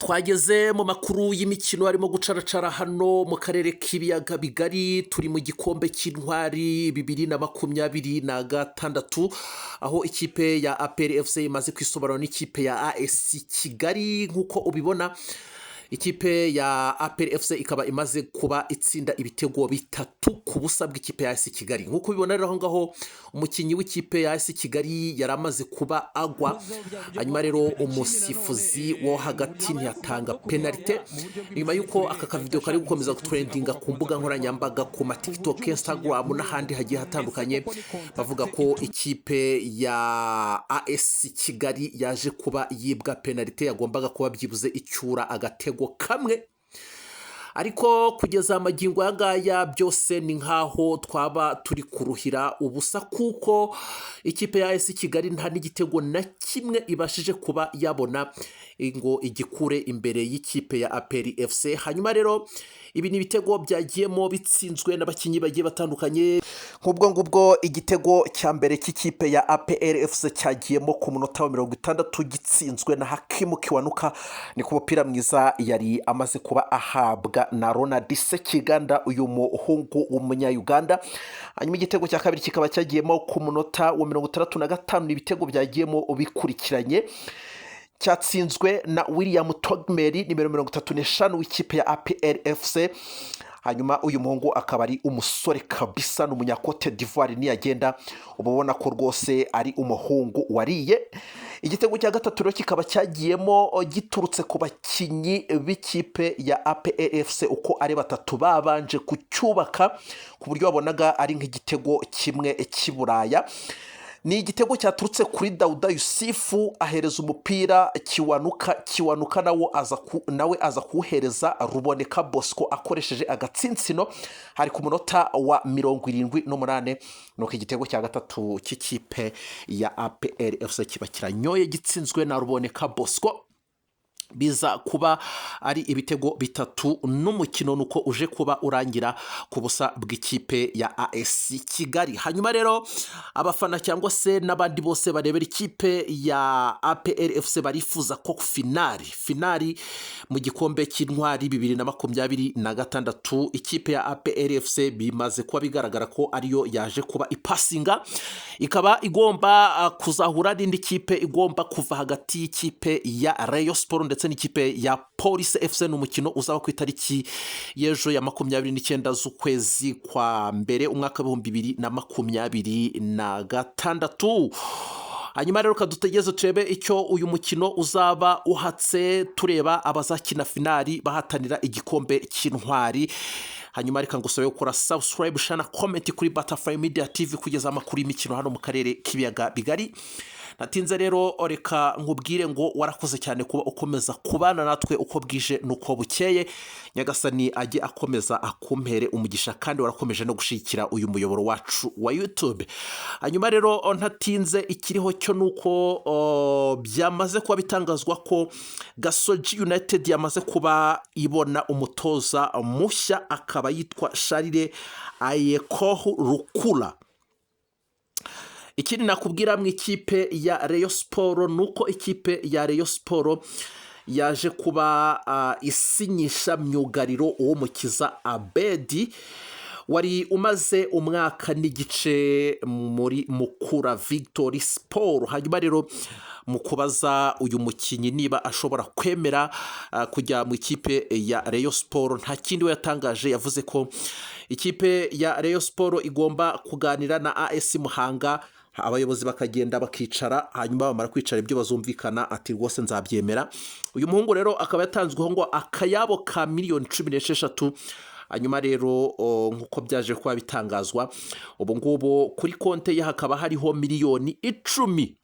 Twageze mu makuru y'imikino arimo gucaracara hano mu karere k'ibiyaga bigari. Turi mu gikombe cy'Intwari 2026, aho ikipe ya APR FC imaze kwisobanura n'ikipe ya AS Kigali. Nk'uko ubibona, ikipe ya APR FC ikaba imaze kuba itsinda ibitego 3-0 bw'ikipe ya AS Kigali. Nk'uko ubibona rero aho ngaho, umukinnyi w'ikipe ya AS Kigali yari amaze kuba agwa, hanyuma rero umusifuzi wo hagati ntiyatanga penalite. Nyuma y'uko aka kavidewo kari gukomeza gutrendinga ku mbuga nkoranyambaga, ku ma TikTok, Instagram n'ahandi hagiye hatandukanye, bavuga ko ikipe ya AS Kigali yaje kuba yibwa penalite yagombaga kuba byibuze icyura agatego kamwe. Ariko kugeza amagingo aya ngaya byose ni nk'aho twaba turi kuruhira ubusa, kuko ikipe ya AS Kigali nta n'igitego na kimwe ibashije kuba yabona ngo igikure imbere y'ikipe ya APR FC. Hanyuma rero ibi ni ibitego byagiyemo bitsinzwe n'abakinnyi bagiye batandukanye. Nk'ubwo ngubwo, igitego cya mbere cy'ikipe ya APR FC cyagiyemo ku munota wa 60, gitsinzwe na Hakimu Kiwanuka. Ni ku mupira mwiza yari amaze kuba ahabwa na Ronald Sekiganda, uyu muhungu w'umunya-Uganda. Hanyuma igitego cya kabiri kikaba cyagiyemo ku munota wa 65. Ni ibitego byagiyemo bikurikiranye. Cyatsinzwe na William Togmeri, nimero 35 w'ikipe ya APR FC. Hanyuma uyu muhungu akaba ari umusore kabisa, ni umunyakote d'Ivoire. Niyagenda uba ubona ko rwose ari umuhungu wariye. Igitego cya gatatu rero kikaba cyagiyemo giturutse ku bakinnyi b'ikipe ya APR FC uko ari batatu, babanje kucyubaka ku buryo wabonaga ari nk'igitego kimwe cy'i Buraya. Ni igitego cyaturutse kuri Dawuda Yusufu, ahereza umupira Kiwanuka. Kiwanuka nawe aza kuwuhereza Ruboneka Bosco akoresheje agatsinsino. Hari ku munota wa 78. Nuko igitego cya gatatu cy'ikipe ya APR FC kiba kiranyoye, gitsinzwe na Ruboneka Bosco. Biza kuba ari ibitego 3, n'umukino nuko uje kuba urangira ku busa bw'ikipe ya AS Kigali. Hanyuma rero abafana cyangwa se n'abandi bose barebera ikipe ya APR FC barifuza ko finali mu gikombe cy'Intwari 2026, ikipe ya APR FC bimaze kuba bigaragara ko ariyo yaje kuba ipasinga, ikaba igomba kuzahura n'indi kipe igomba kuva hagati y'ikipe ya Rayon Sport ndetse n'ikipe ya Police FC. Ni umukino uzaba ku itariki y'ejo ya 29 z'ukwezi kwa mbere, umwaka w'2026. Hanyuma rero kadutegereze turebe icyo uyu mukino uzaba uhatse, tureba abazakina finali bahatanira igikombe cy'Intwari. Hanyuma reka ngusabe gukora subscribe, share na comment kuri Butterfly Media TV, kugeza amakuru y'imikino hano mu karere k'ibiyaga bigari. Natinze rero, reka nkubwire ngo warakoze cyane kuba ukomeza kubana natwe uko bwije n'uko bukeye. Nyagasani ajye akomeza akumpere umugisha, kandi warakomeje no gushyigikira uyu muyoboro wacu wa YouTube. Hanyuma rero ntatinze, ikiriho cyo ni uko byamaze kuba bitangazwa ko Gasogi United yamaze kuba ibona umutoza mushya, akaba yitwa Charles Ayekohu Rukura. Ikindi nakubwira mu ikipe ya Rayon Sport ni uko ikipe ya Rayon Sport yaje kuba isinyisha myugariro Uwomukiza Abedi, wari umaze umwaka n'igice muri Mukura Victory Sport. Hanyuma rero mu kubaza uyu mukinnyi niba ashobora kwemera kujya mu ikipe ya Rayon Sport, nta kindi we yatangaje. Yavuze ko ikipe ya Rayon Sport igomba kuganira na AS Muhanga, abayobozi bakagenda bakicara, hanyuma bamara kwicara ibyo bazumvikana, ati rwose nzabyemera. Uyu muhungu rero akaba yatanzweho ngo akayabo ka miliyoni 16. Hanyuma rero nk'uko byaje kuba bitangazwa, ubu ngubu kuri konti ye hakaba hariho miliyoni 10.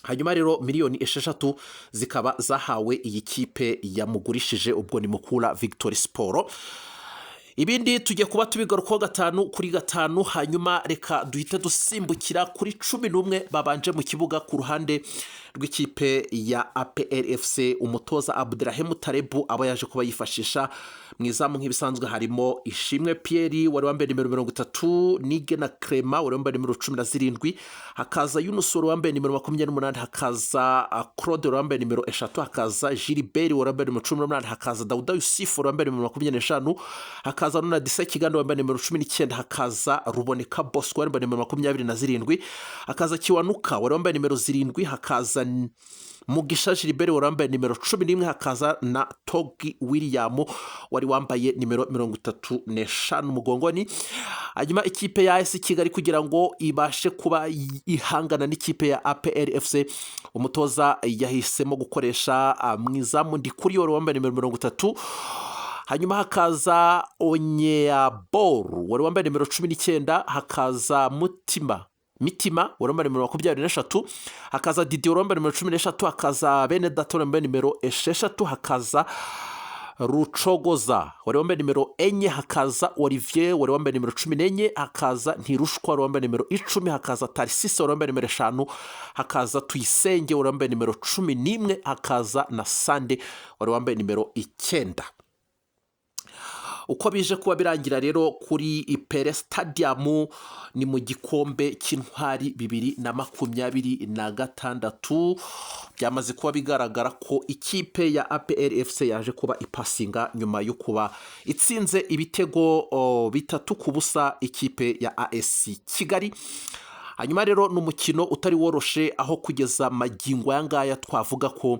Hanyuma rero miliyoni 6 zikaba zahawe iyi kipe yamugurishije, ubwo ni Mukura Victory Sport. Ibindi tujye kuba tubigarukaho gatanu kuri gatanu. Hanyuma reka duhite dusimbukira kuri 11 babanje mu kibuga ku ruhande rw'ikipe ya APR FC. Umutoza Abderrahim Taleb aba yaje kuba yifashisha mu izamu nk'ibisanzwe harimo Ishimwe Pierre wari wambaye nimero 30, Nige na Clement wari wambaye nimero 17, hakaza Yunus wari wambaye nimero 28, hakaza Claude wari wambaye nimero 3, hakaza Gilbert wari wambaye nimero 18, hakaza Dauda Yussif wari wambaye nimero 25, hakaza Ronald Sekiganda wambaye nimero 19, hakaza Ruboneka Bosco wari wambaye nimero 27, hakaza Kiwanuka wari wambaye nimero 7, hakaza Mugisha Gilbert wari wambaye nimero 11, hakaza na Togi William wari wambaye nimero 35 mugongoni. Hanyuma ikipe ya AS Kigali, kugira ngo ibashe kuba ihangana n'ikipe ya APR FC, umutoza yahisemo gukoresha mu izamu Ndikuri wari wambaye nimero 30, hanyuma hakaza Onyeabor wari wambaye nimero 19, hakaza Mutima Mitima wari wambaye nimero 23, hakaza Didi wari wambaye nimero 13, hakaza Bene Data wari wambaye nimero 6, hakaza Rucogoza wari wambaye nimero 4, hakaza Olivier wari wambaye nimero 14, hakaza Ntirushwa wari wambaye nimero 10, hakaza Tarisisi wari wambaye nimero 5, hakaza Tuyisenge wari wambaye nimero 11, hakaza na Sande wari wambaye nimero 9. Uko bije kuba birangira rero kuri Pele Stadium, ni mu gikombe cy'Intwari 2026, byamaze kuba bigaragara ko ikipe ya APR FC yaje kuba ipasinga nyuma yo kuba itsinze ibitego 3-0 ikipe ya AS Kigali. Hanyuma rero ni umukino utari woroshe, aho kugeza magingo aya ngaya twavuga ko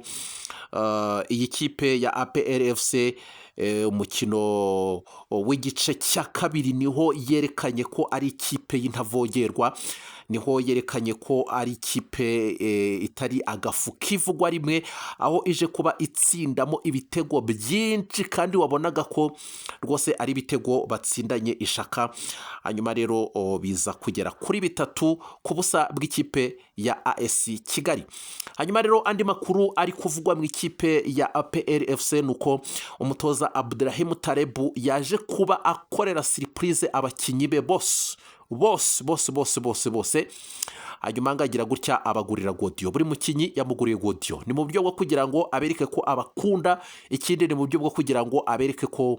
iyi kipe ya APR FC, umukino w'igice cya kabiri niho yerekanye ko ari ikipe y'intavogerwa, niho yerekanye ko ari ikipe itari agafu kivugwa rimwe, aho ije kuba itsindamo ibitego byinshi kandi wabonaga ko rwose ari ibitego batsindanye ishaka. Hanyuma rero biza kugera kuri 3-0 bw'ikipe ya AS Kigali. Hanyuma rero andi makuru ari kuvugwa mu ikipe ya APR FC ni uko umutoza Abderrahim Taleb yaje kuba akorera surprise abakinnyi be bose bose bose bose bose bose. Hanyuma ngagira gutya abagurira godiyo, buri mukinnyi yamuguriye godiyo. Ni mu buryo bwo kugira ngo abereke ko abakunda, ikindi ni mu buryo bwo kugira ngo abereke ko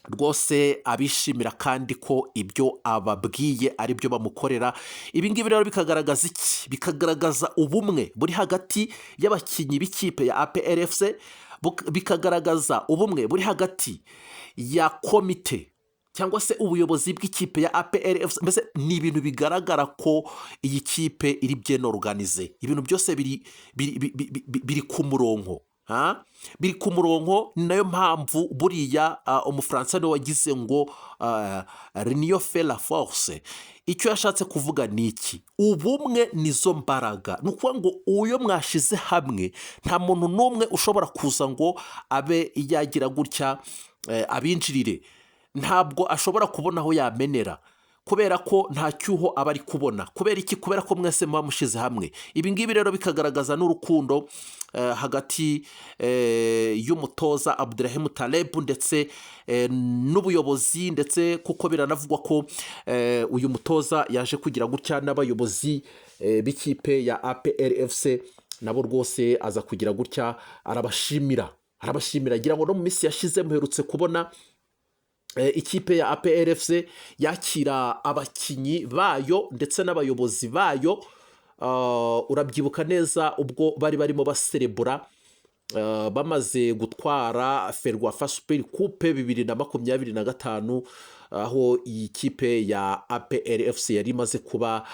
rwose abishimira kandi ko ibyo ababwiye ari byo bamukorera. Ibi ngibi rero bikagaragaza iki? Bikagaragaza ubumwe buri hagati y'abakinnyi b'ikipe ya APR FC, bikagaragaza ubumwe buri hagati ya komite cyangwa se ubuyobozi bw'ikipe ya APR FC. Mbese ni ibintu bigaragara ko iyi kipe iri bien organisée, ibintu byose biri ku murongo, ha? Biri ku murongo. Ni nayo mpamvu buriya Umufaransa niwe wagize ngo "L'union fait la force". Icyo yashatse kuvuga ni iki? Ubumwe nizo mbaraga. Ni ukuvuga ngo uyo mwashize hamwe, nta muntu n'umwe ushobora kuza ngo abe yagira gutya abinjirire. Ntabwo ashobora kubona aho yamenera kubera ko nta cyuho aba ari kubona. Kubera iki? Kubera ko mwese muba mushyize hamwe. Ibi ngibi rero bikagaragaza n'urukundo hagati y'umutoza Abderrahim Taleb ndetse n'ubuyobozi, ndetse kuko biranavugwa ko uyu mutoza yaje kugira gutya n'abayobozi b'ikipe ya APR FC nabo rwose aza kugira gutya arabashimira, arabashimira. Agira ngo no mu minsi yashize muherutse kubona ikipe ya APR FC yakira abakinnyi bayo ndetse n'abayobozi bayo. Urabyibuka neza ubwo bari barimo baserebura bamaze gutwara FERWAFA Super Coupe 2025, aho iyi kipe ya APR FC yari imaze kuba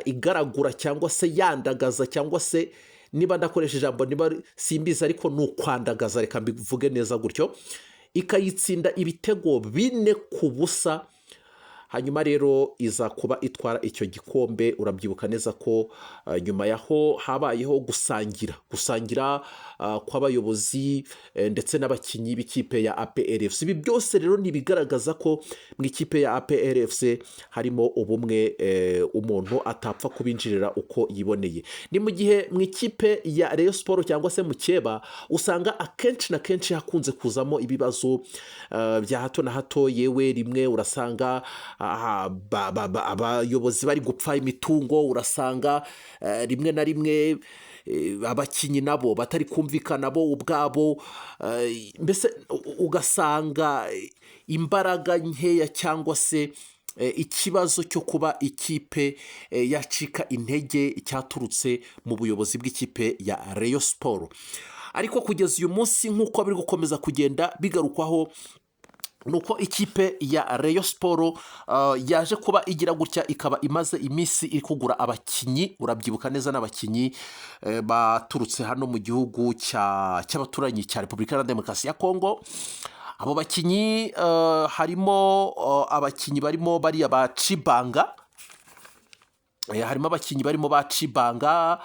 igaragura cyangwa se yandagaza, cyangwa se niba ndakoresha ijambo, niba simbizi, ariko ni ukwandagaza, reka mbivuge neza gutyo, ikayitsinda ibitego 4-0. Hanyuma rero iza kuba itwara icyo gikombe. Urabyibuka neza ko nyuma yaho habayeho gusangira kw'abayobozi ndetse n'abakinnyi b'ikipe ya APR FC. Ibi byose rero ni ibigaragaza ko mu ikipe ya APR FC harimo ubumwe, umuntu atapfa kubinjirira uko yiboneye. Ni mu gihe mu ikipe ya Rayon Sport cyangwa se mukeba usanga akenshi na kenshi hakunze kuzamo ibibazo bya hato na hato. Yewe, rimwe urasanga aha, abayobozi bari gupfa imitungo, urasanga rimwe na rimwe abakinnyi nabo batari kumvikana bo ubwabo, mbese ugasanga imbaraga nkeya cyangwa se ikibazo cyo kuba ikipe yacika intege cyaturutse mu buyobozi bw'ikipe ya Rayon Sport. Ariko kugeza uyu munsi, nk'uko biri gukomeza kugenda bigarukwaho, nuko ikipe ya Rayon Sport yaje kuba igira gutya ikaba imaze iminsi iri kugura abakinnyi. Urabyibuka neza n'abakinnyi baturutse hano mu gihugu cy'abaturanyi cya Repubulika Iharanira Demokarasi ya Kongo. Abo bakinnyi harimo abakinnyi barimo bariya ba Cibanga, harimo abakinnyi barimo ba Cibanga,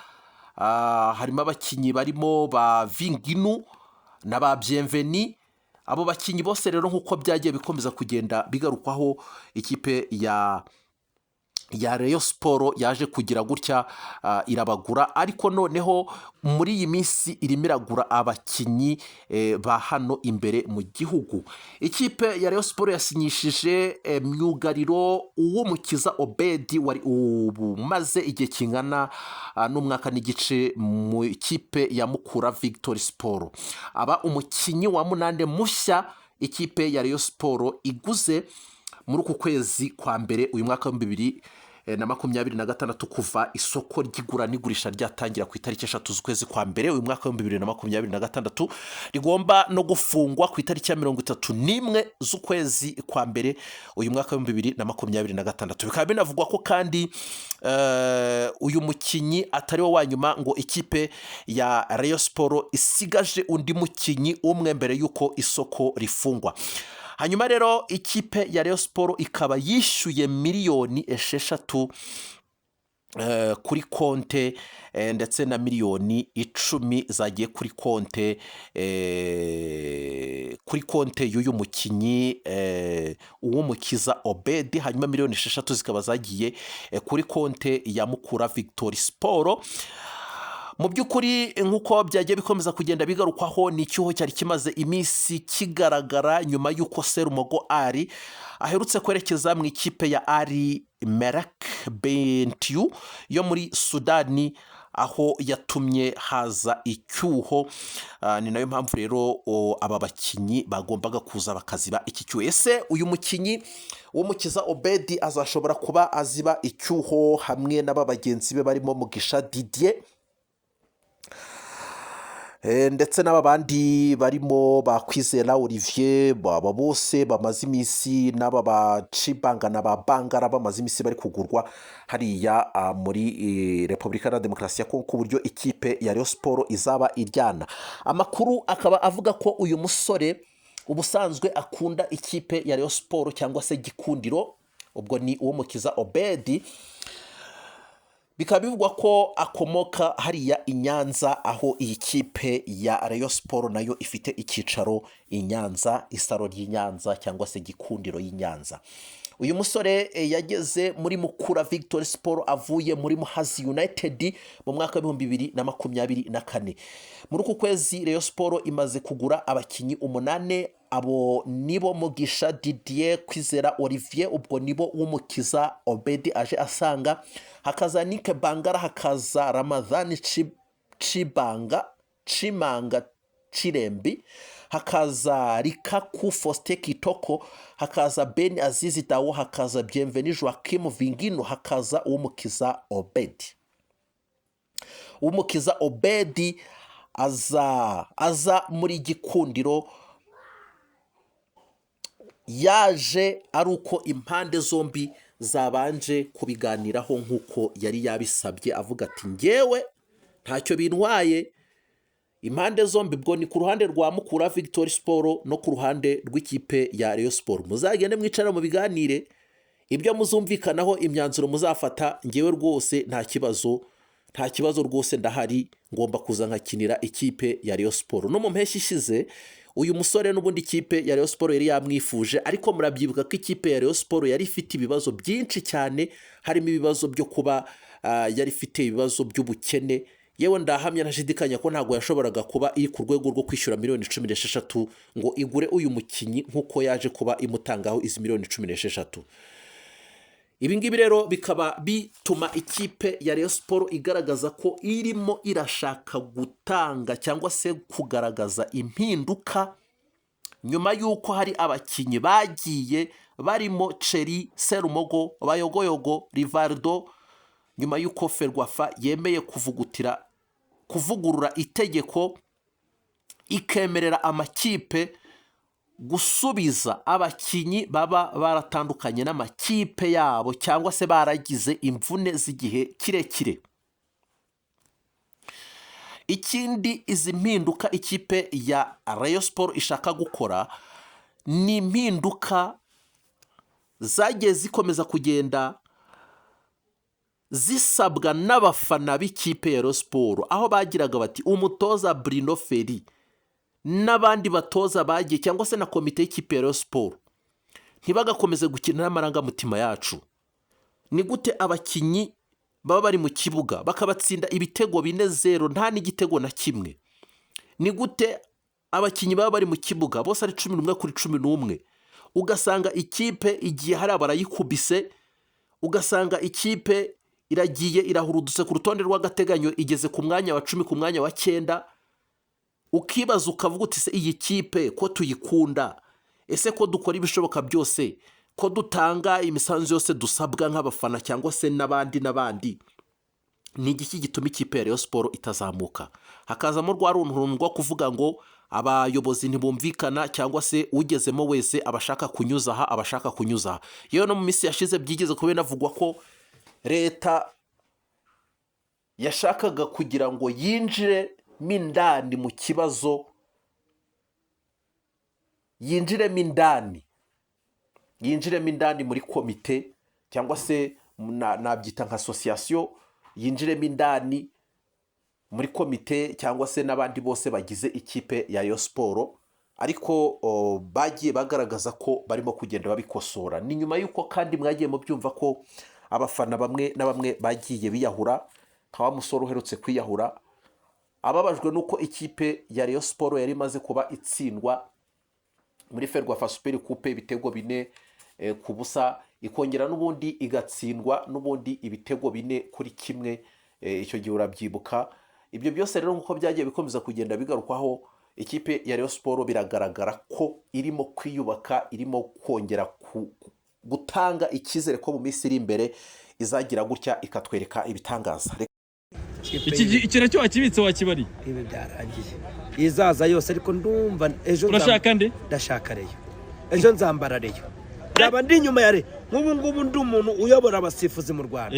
harimo abakinnyi barimo ba Vinginu na ba Bienveni. Abo bakinnyi bose rero, nk'uko byagiye bikomeza kugenda bigarukwaho, ikipe ya Rayon Sport yaje kugira gutya irabagura. Ariko noneho muri iyi minsi irimo iragura abakinnyi ba hano imbere mu gihugu. Ikipe ya Rayon Sport yasinyishije myugariro Uwumukiza Obedi wari umaze igihe kingana n'umwaka n'igice mu ikipe ya Mukura Victory Sport, aba umukinnyi wa munande mushya ikipe ya Rayon Sport iguze muri uku kwezi kwa mbere uyu mwaka wa 2026, kuva isoko ry'igura n'igurisha ryatangira ku itariki 3 z'ukwezi kwa mbere uyu mwaka wa 2026, rigomba no gufungwa ku itariki ya 31 z'ukwezi kwa mbere uyu mwaka wa 2026. Bikaba binavugwa ko kandi uyu mukinnyi atari we wa nyuma, ngo ikipe ya Rayon Sport isigaje undi mukinnyi umwe mbere y'uko isoko rifungwa. Hanyuma rero ikipe ya Rayon Sport ikaba yishyuye miliyoni 6 kuri konte, ndetse na miliyoni 10 zagiye kuri konte y'uyu mukinnyi Uwumukiza Obedi. Hanyuma miliyoni 6 zikaba zagiye kuri konte ya Mukura Victory Sport. Mu by'ukuri, nk'uko byagiye bikomeza kugenda bigarukwaho, ni icyuho cyari kimaze iminsi kigaragara nyuma y'uko Serumogo Ali aherutse kwerekeza mu ikipe ya Al Merreikh Bentiu yo muri Sudani, aho yatumye haza icyuho. Ni nayo mpamvu rero aba bakinnyi bagombaga kuza bakaziba iki cyuho. Ese uyu mukinnyi Wumukiza Obedi azashobora kuba aziba icyuho hamwe n'aba bagenzi be barimo Mugisha Didier ndetse n'aba bandi barimo ba Kwizera Olivier, aba bose bamaze iminsi, n'aba ba Cibanga na ba Bangara bamaze iminsi bari kugurwa hariya muri Repubulika Iharanira Demokarasi ya Kongo, ku buryo ikipe ya Rayon Sport izaba iryana? Amakuru akaba avuga ko uyu musore ubusanzwe akunda ikipe ya Rayon Sport cyangwa se Gikundiro, ubwo ni Uwumukiza Obedi. Bikaba bivugwa ko akomoka hariya i Nyanza, aho iyi kipe ya Rayon Sport nayo ifite icyicaro i Nyanza, isaro ry'i Nyanza cyangwa se Gikundiro y'i Nyanza. Uyu musore yageze muri Mukura Victory Sport avuye muri Muhazi United mu mwaka wa 2024. Muri uku kwezi Rayon Sport imaze kugura abakinnyi umunane. Abo nibo Mugisha Didier, Kwizera Olivier, ubwo nibo Wumukiza Obedi aje asanga, hakaza Nike Bangara, hakaza Ramadhani Cibanga Cimanga Cirembi, hakaza Rikaku Faustin Kitoko, hakaza Ben Azizi Dawo, hakaza Bienvenu Joachim Vingino, hakaza Uwumukiza Obedi. Uwumukiza Obedi aza muri Gikundiro yaje ari uko impande zombi zabanje kubiganiraho, nk'uko yari yabisabye avuga ati: "Ngewe ntacyo bintwaye." Impande zombi, ubwo ni ku ruhande rwa Mukura Victory Sport no ku ruhande rw'ikipe ya Rayon Sport, muzagende mwicara mu biganire. Ibyo muzumvikanaho, imyanzuro muzafata, ngewe rwose nta kibazo, nta kibazo rwose, ndahari, ngomba kuza nkakinira ikipe ya Rayon Sport. No mu mpeshyi ishize uyu musore n'ubundi ikipe ya Rayon Sport yari yamwifuje, ariko murabyibuka ko ikipe ya Rayon Sport yari ifite ibibazo byinshi cyane, harimo ibibazo byo kuba yari ifite ibibazo by'ubukene. Yewe, ndahamya ntashidikanya ko ntabwo yashoboraga kuba iri ku rwego rwo kwishyura miliyoni 16 ngo igure uyu mukinnyi nk'uko yaje kuba imutangaho izi miliyoni 16. Ibi ngibi rero bikaba bituma ikipe ya Rayon Sport igaragaza ko irimo irashaka gutanga cyangwa se kugaragaza impinduka, nyuma y'uko hari abakinnyi bagiye barimo Cheri, Serumogo, Bayogoyogo, Rivaldo, nyuma y'uko Ferwafa yemeye kuvugutira kuvugurura itegeko ikemerera amakipe gusubiza abakinnyi baba baratandukanye n'amakipe yabo cyangwa se baragize imvune z'igihe kirekire. Ikindi, izi mpinduka ikipe ya Rayon Sport ishaka gukora ni impinduka zagiye zikomeza kugenda zisabwa n'abafana b'ikipe ya Rayon Sport, aho bagiraga bati umutoza Bruno Ferry n'abandi batoza bagiye cyangwa se na komite y'ikipe ya Rayon Sport ntibagakomeze gukina n'amarangamutima yacu. Ni gute abakinnyi baba bari mu kibuga bakabatsinda ibitego 4-0, nta n'igitego na kimwe? Ni gute abakinnyi baba bari mu kibuga bose ari 11 kuri 11, ugasanga ikipe igiye hariya barayikubise, ugasanga ikipe iragiye irahurudutse ku rutonde rw'agateganyo, igeze ku mwanya wa 10, ku mwanya wa 9? Ukibaza ukavuga uti: "Se iyi kipe ko tuyikunda, ese ko dukora ibishoboka byose, ko dutanga imisanzu yose dusabwa nk'abafana cyangwa se n'abandi n'abandi, ni igiki gituma ikipe ya Rayon Sport itazamuka?" Hakazamo rwa runtu rwo kuvuga ngo abayobozi ntibumvikana, cyangwa se ugezemo wese aba ashaka kunyuza aha, aba ashaka kunyuza aha. Yewe, no mu minsi yashize byigeze kuba binavugwa ko leta yashakaga kugira ngo yinjiremo indani mu kibazo, yinjiremo indani, yinjiremo indani muri komite cyangwa se nabyita nka association, yinjiremo indani muri komite cyangwa se n'abandi bose bagize ikipe ya Rayon Sport. Ariko bagiye bagaragaza ko barimo kugenda babikosora. Ni nyuma y'uko kandi mwagiye mubyumva ko abafana bamwe na bamwe bagiye biyahura, nka wa musore uherutse kwiyahura ababajwe n'uko ikipe ya Rayon Sport yari imaze kuba itsindwa muri Ferwafa Super Coupe ibitego 4-0, ikongera n'ubundi igatsindwa n'ubundi ibitego 4-1. Icyo gihe urabyibuka. Ibyo byose rero nk'uko byagiye bikomeza kugenda bigarukwaho, ikipe ya Rayon Sport biragaragara ko irimo kwiyubaka, irimo kongera gutanga icyizere ko mu minsi iri imbere izagira gutya ikatwereka ibitangaza. Iki nacyo wakibitse, wakibariye? Ibi byarangiye, izaza yose, ariko ndumva ejo Urashaka nde? Ndashaka Rayon. Ejo nzambara Rayon, nzaba ndi inyuma ya Rayon. Nk'ubu ngubu ndi umuntu uyobora abasifuzi mu Rwanda,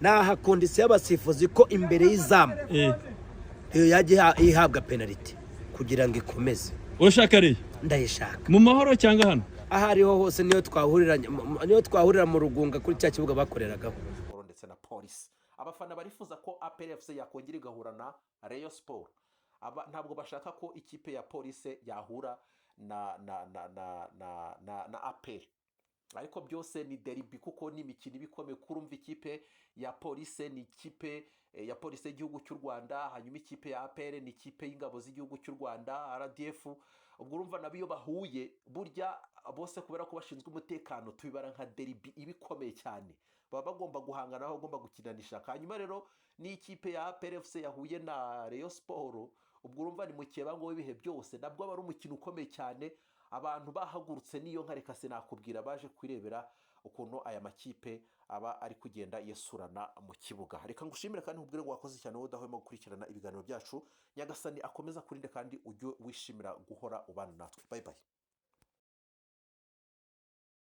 naha condition y'abasifuzi ko imbere y'izamu iyo yajya ihabwa penaliti kugira ngo ikomeze. Urashaka Rayon? Ndayishaka. Mu Mahoro cyangwa hano? Aho ariho hose, niyo twahurira mu Rugunga kuri cya kibuga bakoreragaho. Sport ndetse na Polisi. Abafana barifuza ko APR FC yakongera igahura na Rayon Sport. Aba ntabwo bashaka ko ikipe ya Polisi yahura na APR, ariko byose ni derby kuko ni imikino iba ikomeye. Kurumva ikipe ya Polisi ni ikipe ya Polisi y'igihugu cy'u Rwanda, hanyuma ikipe ya APR ni ikipe y'ingabo z'igihugu cy'u Rwanda, RDF. Ubwo urumva nabo iyo bahuye, burya bose kubera ko bashinzwe umutekano, tubibara nka derby iba ikomeye cyane, baba bagomba guhangana, bagomba gukinanisha. Hanyuma rero n'ikipe ya APR FC yahuye na Rayon Sport, ubwo urumva ni mukeba ngo w'ibihe byose, nabwo aba ari umukino ukomeye cyane. Abantu bahagurutse n'iyo nka reka sinakubwira, baje kwirebera ukuntu aya makipe aba ari kugenda yesurana mu kibuga. Reka ngushimire kandi nkubwire ngo wakoze cyane wowe udahwema gukurikirana ibiganiro byacu. Nyagasani akomeza kurinde kandi ujye wishimira guhora ubana natwe. Bye bye.